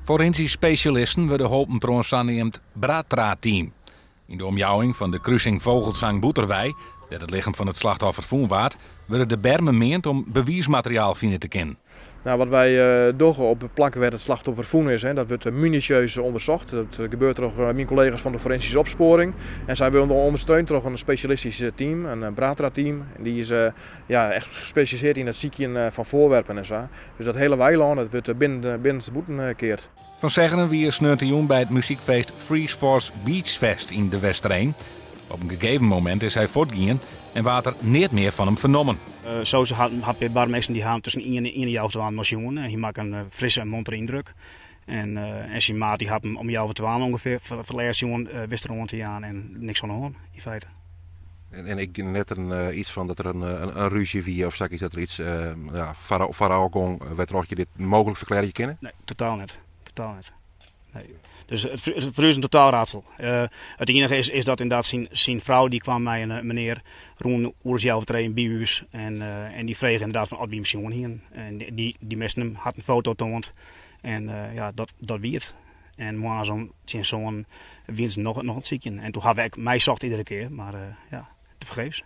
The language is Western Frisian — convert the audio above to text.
Forinsysk spesjalisten wurde holpen troch in saneamd Bratra-team. Yn de omjouwing fan de krusing Vogelzang-Bûterwei, dêr't it lichem fan it slachtoffer fûn waard, wurde de bermen meand om bewiismateriaal fine te kinnen. Nou, wat wy dogge op it plak wêr't it slachtoffer fûn is, dat wurdt minutieus ûndersocht. Dat gebeurt troch myn kollega's fan de forensyske opspoaring. En sy wurde ûndersteund troch in spesjalistysk team, in Bratra-team. En dy is ja, echt gespesjalisearre yn it sykjen fan foarwerpen en sa. Dus dat hiele weilân dat wurdt binnen, binnenstebûten keard. Van Seggeren wie sneontejûn by it muzykfeest Freeze Force Beach Fest yn De Westereen. Op in gegeven momint is hy fuortgien en waard der neat mear fan him fernommen. Zo hat hat by barmeesten dy ha him tusken ien en healwei twaen sjoen. Hy makke in frisse en montere yndruk. En, en syn maat dy hat him om healwei twaen ûngefear foar it lêst sjoen, wist er oan te jaan en niks oan de hân yn feite. En ek net in, iets fan dat der in rúzje wie of sa, dat der iets ja, foarôf gong wêrtroch't je dit mooglik ferklearje kinne? Nee, totaal net. Totaal net. Nee. Dus it foar ús in totaal raadsel. It iennige is dat ynderdaad syn frou dy kaam mei in menear rûn oer healwei trijen by ús en dy frege ynderdaad fan oft wy him sjoen hienen. En dy minsken him hat in foto toand en ja, dat wie it. En moarns om tsjin sânen wienen se noch oan it sykjen. En doe ha we ek meisocht iedere kear, mar ja, tevergeefs.